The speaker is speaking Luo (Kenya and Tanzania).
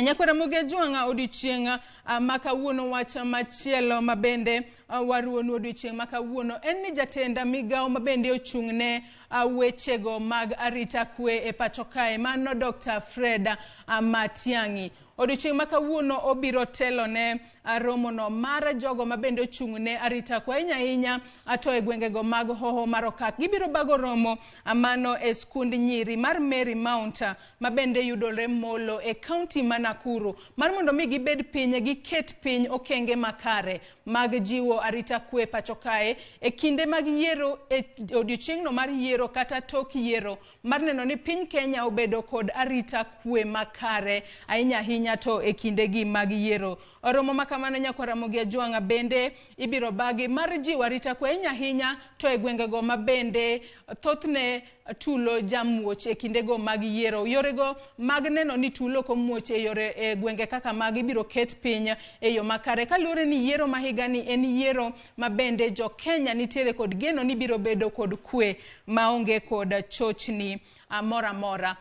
Nyakwara Ramogi Ajwang'a, odiochieng' ma kawuono, wach machielo ma bende waruonu odiochieng' ma kawuono en ni jatend migawo ma bende ochung' ne wechego mag arita kwe e pacho kae, mano Dr. Fred Matiang'i, odiochieng' ma kawuono obiro telo ne romono mar jogo ma bende ochung' ne arita kwe, ahinya ahinya to e gwengego mag Hoho mar Okak. Gibiro bago romo mano e skund nyiri mar Mary Mount ma bende yudore Molo e kaunti ma Nakuru, mar mondo mi gibed piny giket piny okenge makare mag jiwo arita kwe pacho kae e kinde mag yiero, e odiochieng'no mar yiero kata tok yiero, mar neno ni piny Kenya obedo kod arita kwe makare, ahinya ahinya to e kindegi mag yiero. Romo ma kamano, nyakwar Ramogi Ajwang'a, bende ibiro bagi mar jiwo arita kwe, ahinya ahinya to e gwengego ma bende thothne tulo jamuoch e kindego mag yiero. Yorego mag neno ni tulo ok omuoch e yore e gwenge kaka magi ibiro ket piny e yo makare, kaluwore ni yiero ma higani en yiero ma bende jo Kenya nitiere kod geno ni biro bedo kod kwe maonge kod chochni moro amora.